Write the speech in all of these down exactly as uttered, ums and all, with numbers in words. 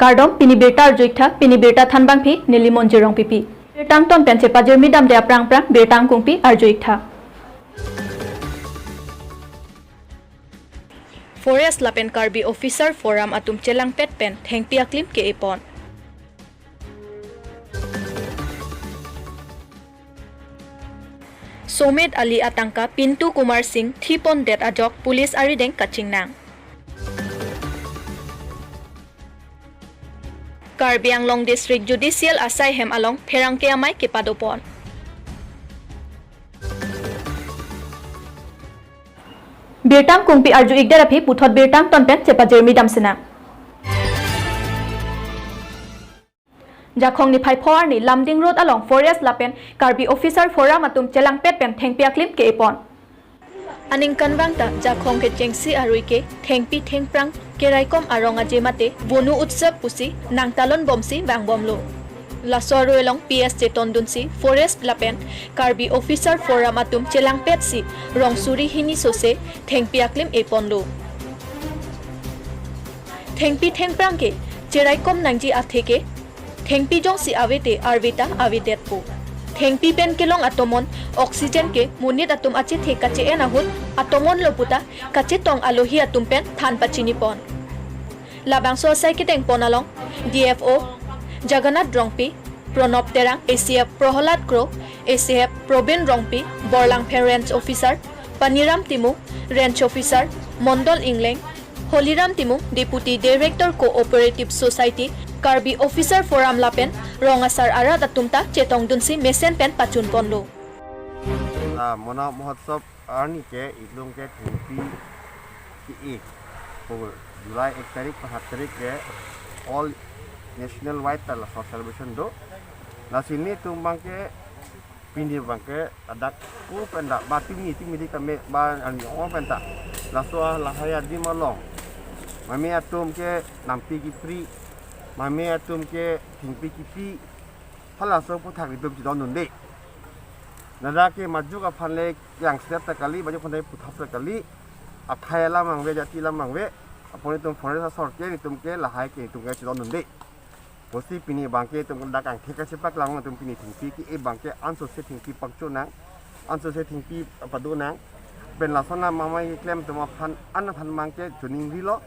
Kardom, pini birta arju-iktha, pini birta thanbangpi neli Monjir Rongpipi. Birta angton pen chepajirmi damde aphrang aphrang birta angkungpi arju-iktha. Forest lapen Karbi Officer Forum atum chelangpet pen thengpi aklim ke-epon. Somet Ali atangka Pintu Kumar Singh thipondet ajok police arideng kachingnang. Karbi Anglong District Judicial asai hem along pherangke amei kepadopon. Birta angkungpi arju-ikdet aphi puthot birta angton pen chepajirmi damsinang. Jakhong niphai pho arni Lumding Road along Forest lapen Karbi Officer Forum atum chelangpet pen thengpi aklim ke-epon. Aningkanvang ta Jakhong kechengsi arui ke thengpi thengphrang keraikom arong aje mate Vonu Utsav pusi nangtalon bomsi vangbomlo. Laso arui along P S chetondunsi Forest lapen Karbi Officer Forum atum chelangpetsi rong suri hini sose thengpi aklim eponlo. Thengpi thengphrang ke cheraikom nangji atheke thengpi jongsi ave te arve ta avedetpo. Thengpi pen kelong atomon oxygen ke monit atum achethe kache-en ahut atomon lo puta kachetong alohi atum pen than pachinipon. Labangso asai kedengpon along D F O Jagannath Rongpi, Pranab Terang, A C F Prahalad Kro, A C F Probin Rongpi, Borlangpher Range Officer Paniram Timung, Range Officer Mondol Ingleng, Holiram Timung, Deputy Director Cooperative Society, Karbi Officer Forum lapen rong asar arat atum ta chetongdunsi mesen pen pachunponlo. Ah, Vonu Mahotsav arni ke ilung ke thengpi ke-e. Ko July ek tarik pen hat tarik ke all national wide ta laso celebration do. Lasi netum abang ke pini abang ke ladak ko pen ta ba timi timi di kami ba arni ong pen ta laso lahai adim along mame atum ke nampi kepri, mame atum ke thengpi kepi, halaso aphuthak itum chedondunde. Ladak ke majok aphan le yang step ta kali, majok aphan le puthap ta kali, akhei alam angve, jati alam angve, apot netum forest asor ke netum ke lahai ke netum ke chedondunde. Pusi pini abang ke netum dak angthek kachepak lang netum pini thengpi ke-e abang ke ansose thengpi pangchonang, ansose thengpi padonang. Pen lason amei keklem atum aphan an aphan abang ke choningrilo.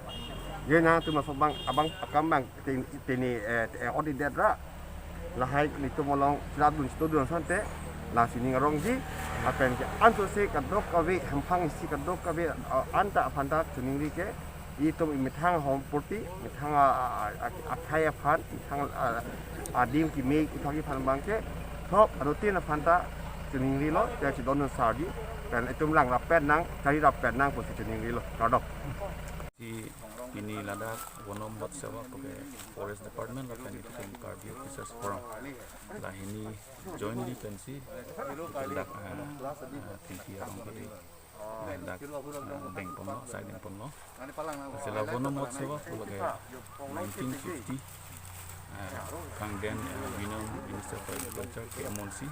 Gena atum laso abang abang akam abang ten- teni eh eh odi det ra. Lahai netum along chedondun chedondun asonte lasi ning arongji. Lapen ke ansose kadokave hemphang isi kadokave ah, anta aphan ta choningri ke itum imethang ahom purti, methang a, a, a, a, akhei aphan, methang a, adim kimi kuthaki aphan abang ke, thok anutin aphan ta choningrilo, ya chedondun sarji, pen itum lang rapet nang, kari rapet nang pusi choningrilo, kardom. Si pini ladak Vonu Mahotsav aphuthak Forest Department lapen itum Karbi Officers Forum la hini jointly pensi ladak ah, ah, thengpi arong kali. Ladak ah, dengponlo, asai dengponlo. Lasi la Vonu Mahotsav aphuthak nineteen fifty ah, kangden ah, Union Minister for Agriculture K M Munsey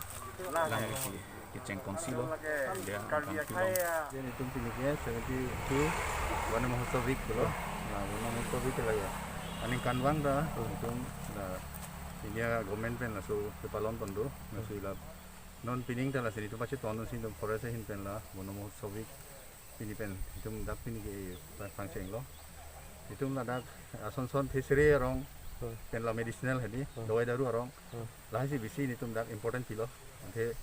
lang isi kechengponsilo. Dia kangpilong. Jen itum pini ke seventy-two Vonu Mahotsav Week pulo. Nah, Vonu Mahotsav Week lake aningkanvang ta itum la India government pen laso kepalonpon do. Laso la non pining ta lasi itum pachetondunsi itum forest ahin pen la Vonu Mahotsav Week pini pen itum dak pini ke pangchenglo. Itum ladak ason son thesere arong pen la medicinal hedi, dawai daru arong. Lahai si bisi netum dak important pilo. Ante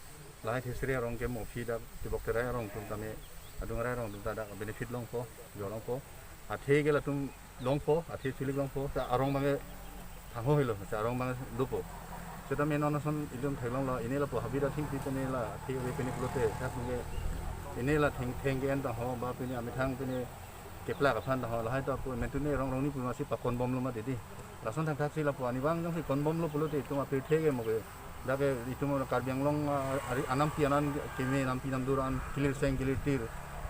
lahai thesere arong ke mo aphi dak tibok terai arong atum tame adung rai arong atum ta dak benefit longpo, jo longpo. Athe ke latum longpo, athe chulik longpo, ta arong abang ke thangho helo, ta arong abang ke dopo. Seta me non ason itum theklonglo, ine lapu habit athengpi pene la, athe ave pene pulote, ta abang ke ine la theng theng ke-en ta ho, ba pene amethang pene keplak aphan ta ho, lahai ta pu, mentune rong rong ni pu masi pakonbomlo ma didi. Lason thakthak si lapu arnivang jongsi konbomlo pulote itum apirthe ke mo ke. Dak ke itum Karbi Anglong ah, ari anampi anan keme nampi namdur an kilir seng kilir tir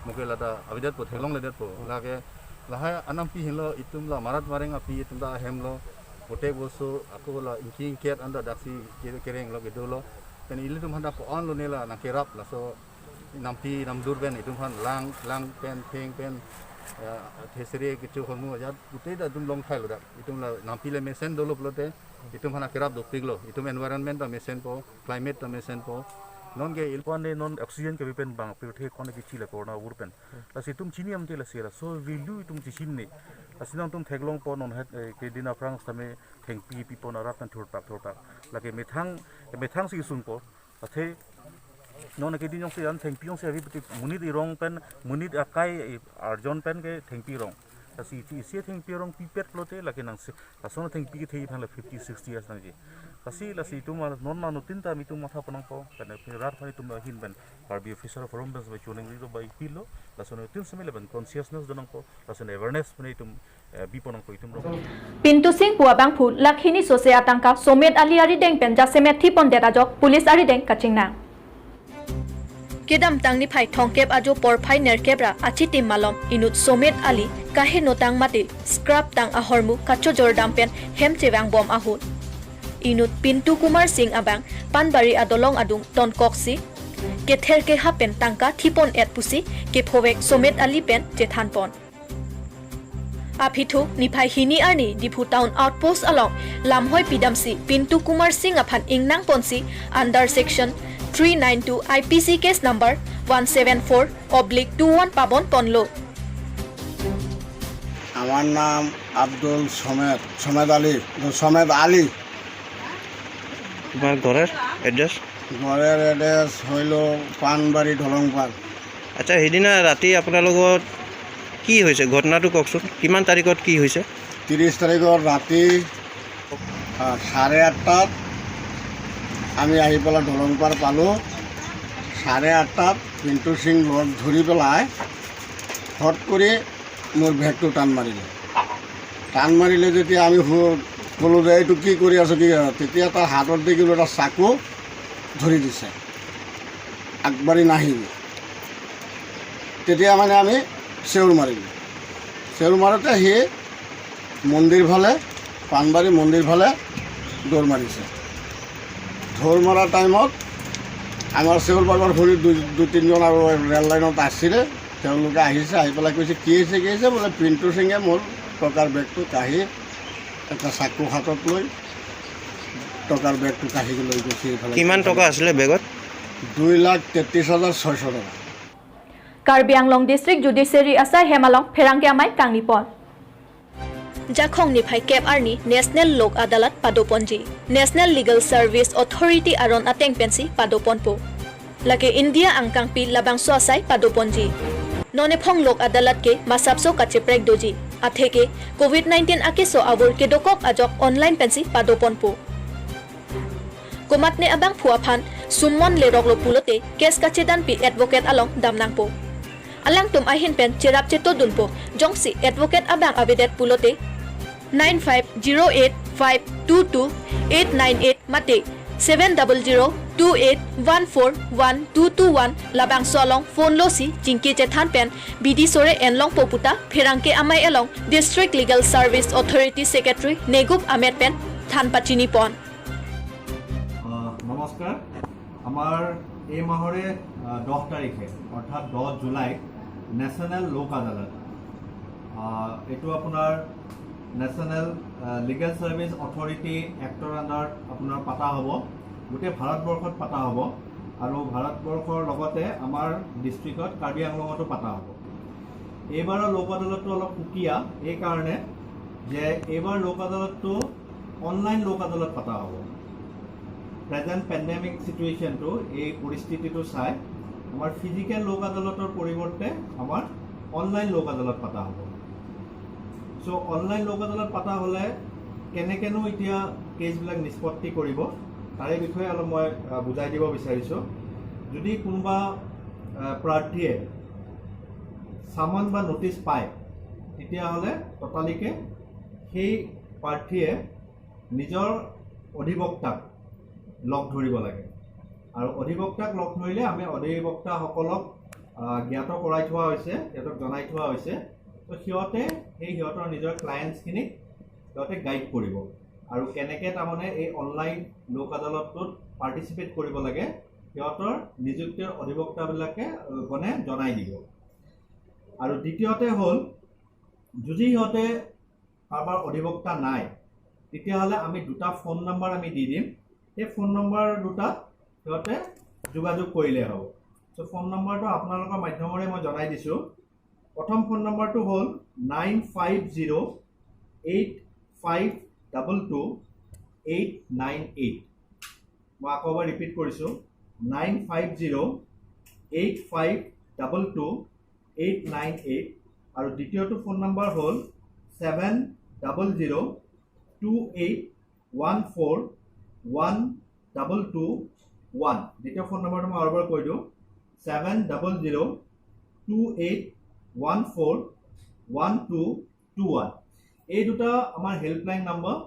mo ke lata avedetpo theklongledetpo. Lake lahai anampi henlo itum la marat mareng api itum ta ahemlo. Potek boso ako la ingki ingket anta daksi kere- kerenglo kedolo. Pen ilitum handa ko-anlo ne la nangkerap laso nampi namdur pen itum aphan lang lang pen theng pen Ya, thesere kecho ahormu ajat, gutei ta itum long thailo dak. Itum la nampi le mesen dolo pulote, itum aphan akerap dopiklo. Itum environment ta mesenpo, climate ta mesenpo. Non ke il- Ko-an de non oxygen kepi pen bang pirthe ko-an ke chila corona ur pen. Lasi itum chini amte lasi laso value itum chechini. Lasi nangtum theklongpo non het, eh, kedin aphrang sitame thengpi pipon arat pen thurtak thurtak. Lake methang, methang si isungpo. Athe non kedin jongsi an thengpi jongsi avi piti monit irong pen, monit akai arjon pen ke thengpi rong. Lasi isi, isi thengpi rong pipet pulote lake nangsi, lason thengpi kethe aphan la fifty, sixty years nangji. Lasi, lasi itum ma non ma nutin ta itum matha ponnangpo, karena rat aphan itum ahin pen Karbi Officer Forum pen sebagai chuning rilo bai pilo, lason nutin semi laban consciousness donangpo, lason awareness pen itum, eh, bi ponnangpo itum rong. Pintu Sing pu abangphu lakh hini sose atangka Somet Ali arideng pen jasemet thipondet ajok police arideng kachingnang. Kedamtang niphai thomkep ajo porphai nerkep ra achitim malom inut Somet Ali kaheno tang mate scrap tang ahormu kachojordam pen hem chevangbom ahut, inut Pintu Kumar Sing abang Panbari adolong adung tonkoksi kether kehap pen tangka thipon-et pusi kephovek Somet Ali pen chethanpon. Aphi thu niphai hini arni Diphu Town Outpost along lamhoi pidamsi Pintu Kumar Sing aphan ingnangponsi under section three nine two I P C case number one seven four oblique two one pabonponlo. আমার নাম আব্দুল সমেদ, সমেদ আলী, সমেদ আলী। তোমার ঘরের অ্যাড্রেস? ঘরের অ্যাড্রেস হইল পানবাড়ি ঢলংপাল। আচ্ছা, সেইদিনা ৰাতি আপোনালোকৰ কি হৈছে? ঘটনাটো কওকচোন, কিমান তাৰিখত কি হৈছে? ত্ৰিশ তাৰিখৰ ৰাতি, আ, চাৰে আঠটাত আমি আহি পেলাই ঢলংপাল পালোঁ। চাৰে আঠটাত পিণ্টু সিং লগ ধৰি পেলাই হঠাৎ কৰি মোৰ বেগটো টান মাৰিলে। টান মাৰিলে যেতিয়া আমি সু-, ক'লোঁ যে, "এইটো কি কৰি আছ, কি কৰি আছ?" তেতিয়া তাৰ হাতত দেখিলোঁ এটা চাকু ধৰি দিছে, "আগবাঢ়ি নাহিবি।" তেতিয়া মানে আমি চেউৰ মাৰিলোঁ। চেউৰ মাৰোঁতে সি মন্দিৰ ফালে, পানবাৰী মন্দিৰ ফালে দৌৰ মাৰিছে। দৌৰ মৰা টাইমত আমাৰ চেউৰ বাগৰ খুৰী দুই, দুই তিনিজন আৰু ৰেল লাইনত আছিলে, তেওঁলোকে আহিছে, আহি পেলাই কৈছে, "কি হৈছে, কি হৈছে?" বোলে, "পিণ্টু সিঙে মোৰ টকাৰ বেগটো কাঢ়ি, এটা চাকু হাতত লৈ টকাৰ বেগটো কাঢ়ি লৈ গৈছে এইফালে।" কিমান টকা আছিলে বেগত? দুই লাখ তেত্ৰিশ হাজাৰ ছয়শ টকা। Karbi Anglong District Judiciary asai hem along pherangke amei kangnipon. Jakhong niphai kep arni National Lok Adalat padoponji. National Legal Service Authority aron ateng pensi padoponpo. Lake India angkangpi labangso asai padoponji. Non ephong Lok Adalat ke masapso kacheprek doji. Atheke covid nineteen akeso avur kedokok ajok online pensi padoponpo. Komatne abangphu aphan summon leroklo pulote case kachedanpi advocate along damnangpo. Alangtum ahin pen cherap chetodunpo, jongsi advocate abang avedet pulote nine five zero eight five two two eight nine eight mate seven double zero two eight one four one two two one labangso along phone losi chingki chethan pen bidi sore enlongpo puta pherangke amei along District Legal Service Authority Secretary Negup Amet pen than pachinipon. আহ, নমস্কাৰ। আমাৰ এই মাহৰে, আহ, দহ তাৰিখে, অৰ্থাৎ দহ জুলাইত নেশ্যনেল লোক আদালত, আহ, এইটো আপোনাৰ নেশ্যনেল, আহ, লিগেল চাৰ্ভিচ অথৰিটি এক্টৰ আণ্ডাৰত আপোনাৰ পতা হ'ব। গোটেই ভাৰতবৰ্ষত পতা হ'ব আৰু ভাৰতবৰ্ষৰ লগতে আমাৰ ডিষ্ট্ৰিক্টত, কাৰ্বি আংলঙতো পতা হ'ব। এইবাৰৰ লোক আদালতটো অলপ সুকীয়া এইকাৰণে যে এইবাৰ লোক আদালতটো অনলাইন লোক আদালত পতা হ'ব। প্ৰেজেণ্ট পেণ্ডেমিক চিটুৱেশ্যনটো, এই পৰিস্থিতিটো চাই আমাৰ ফিজিকেল লোক আদালতৰ পৰিৱৰ্তে আমাৰ অনলাইন লোক আদালত পতা হ'ব। চ' অনলাইন লোক আদালত পতা হ'লে কেনেকেনো এতিয়া কেছবিলাক নিষ্পত্তি কৰিব, তাৰে বিষয়ে অলপ মই, আ, বুজাই দিব বিচাৰিছোঁ। যদি কোনোবা, আ, প্ৰাৰ্থীয়ে চামন বা নটিচ পায়, তেতিয়াহ'লে ততালিকে সেই প্ৰাৰ্থীয়ে নিজৰ অধিবক্তাক লগ ধৰিব লাগে। আৰু অধিবক্তাক লগ ধৰিলে আমি অধিবক্তাসকলক, আহ, জ্ঞাত কৰাই থোৱা হৈছে, সিহঁতক জনাই থোৱা হৈছে। তো সিহঁতে সেই সিহঁতৰ নিজৰ ক্লায়েণ্টছখিনিক সিহঁতে গাইড কৰিব আৰু কেনেকৈ তাৰমানে এই অনলাইন লোক আদালতটোত পাৰ্টিচিপেট কৰিব লাগে, সিহঁতৰ নিযুক্তিৰ অধিবক্তাবিলাকে, আহ, মানে জনাই দিব। আৰু দ্বিতীয়তে হ'ল, যদি সিহঁতে কাৰোবাৰ অধিবক্তা নাই, তেতিয়াহ'লে আমি দুটা ফোন নম্বৰ আমি দি দিম। সেই ফোন নম্বৰ দুটাত সিহঁতে যোগাযোগ কৰিলে হ'ব। চ' ফোন নম্বৰটো আপোনালোকৰ মাধ্যমেৰে মই জনাই দিছোঁ। প্ৰথম ফোন নম্বৰটো হ'ল nine five zero' eight five double two eight nine eight. মই আকৌ এবাৰ ৰিপিট কৰিছোঁ, nine five zero' eight five double two eight nine eight. আৰু দ্বিতীয়টো ফোন নম্বৰ হ'ল seven double zero' two eight one four one double two one. দ্বিতীয় phone নম্বৰটো মই আৰু এবাৰ কৈ দিওঁ, seven double zero' two eight one four one two two one. এই দুটা আমাৰ হেল্পলাইন নম্বৰ।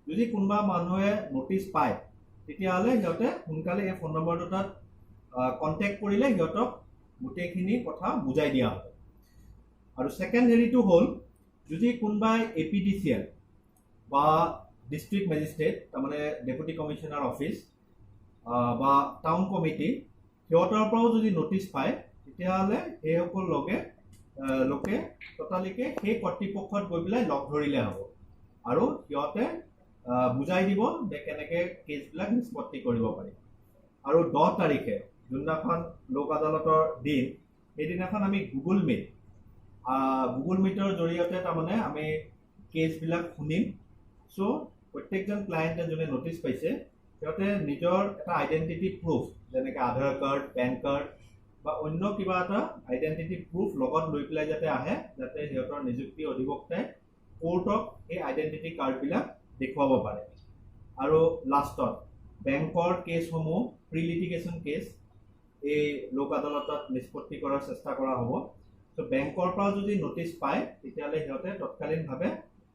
যদি কোনোবা মানুহে নটিচ পায়, তেতিয়াহ'লে সিহঁতে সোনকালে এই ফোন নম্বৰ দুটাত কণ্টেক্ট কৰিলে সিহঁতক গোটেইখিনি কথা বুজাই দিয়া হ'ব। আৰু ছেকেণ্ড হেৰিটো হ'ল, যদি কোনোবাই এ পি ডি চি এল বা ডিষ্ট্ৰিক্ট মেজিষ্ট্ৰেট, তাৰমানে ডেপুটি কমিশ্যনাৰ অফিচ, আহ, বা টাউন কমিটি, সিহঁতৰ পৰাও যদি নটিচ পায়, তেতিয়াহ'লে সেইসকল লগে আহ, লোকে ততালিকে সেই কৰ্তৃপক্ষত গৈ পেলাই লগ ধৰিলে হ'ব। আৰু সিহঁতে আহ, বুজাই দিব যে কেনেকে কেছবিলাক নিষ্পত্তি কৰিব পাৰি। আৰু দহ তাৰিখে, যোনদিনাখন লোক আদালতৰ দিন, সেইদিনাখন আমি গুগল মিট, গুগল মিটৰ জৰিয়তে তাৰমানে আমি কেছবিলাক শুনিম। চ' প্ৰত্যেকজন ক্লায়েণ্টে যোনে নটিচ পাইছে, সিহঁতে নিজৰ এটা আইডেণ্টিটি প্ৰুফ, যেনেকে আধাৰ কাৰ্ড, পেন কাৰ্ড বা অন্য কিবা এটা আইডেণ্টিটি প্ৰুফ লগত লৈ পেলাই যাতে আহে, যাতে সিহঁতৰ নিযুক্তি অধিবক্তাই কোৰ্টক সেই আইডেণ্টিটি কাৰ্ডবিলাক দেখুৱাব পাৰে। আৰু লাষ্টত বেংকৰ কেছসমূহ, প্ৰি লিটিগেশ্যন কেছ, এই লোক আদালতত নিষ্পত্তি কৰাৰ চেষ্টা কৰা হ'ব। চ' বেংকৰ পৰা যদি নটিচ পায়, তেতিয়াহ'লে সিহঁতে তৎকালীনভাৱে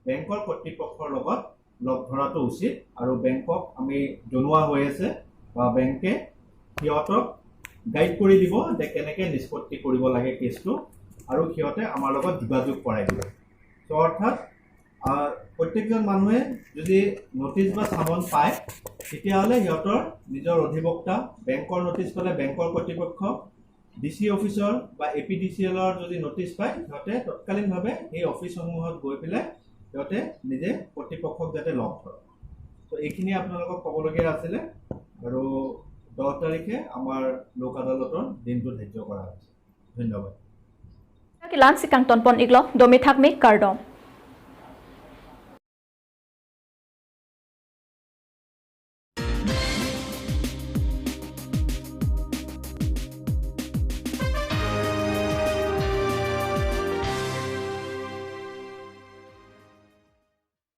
বেংকৰ কৰ্তৃপক্ষৰ লগত লগ ধৰাটো উচিত। আৰু বেংকক আমি জনোৱা হৈ আছে বা বেংকে সিহঁতক গাইড কৰি দিব যে কেনেকে নিষ্পত্তি কৰিব লাগে কেছটো, আৰু সিহঁতে আমাৰ লগত যোগাযোগ কৰাই দিব। চ' অৰ্থাৎ আহ, প্ৰত্যেকজন মানুহে যদি নটিচ বা চামন পায়, তেতিয়াহ'লে সিহঁতৰ নিজৰ অধিবক্তা, বেংকৰ নটিচ পালে বেংকৰ কৰ্তৃপক্ষ, ডি চি অফিচৰ বা এ পি ডি চি এলৰ যদি নটিচ পায়, সিহঁতে তৎকালীনভাৱে সেই অফিচসমূহত গৈ পেলাই সিহঁতে নিজে কৰ্তৃপক্ষক যাতে লগ ধৰক। তো এইখিনি আপোনালোকক ক'বলগীয়া আছিলে। আৰু দহ তাৰিখে আমাৰ লোক আদালতৰ দিনটো ধাৰ্য কৰা হৈছে। ধন্যবাদ। Kelang si kangton pon iklo, dome thakme, kardom.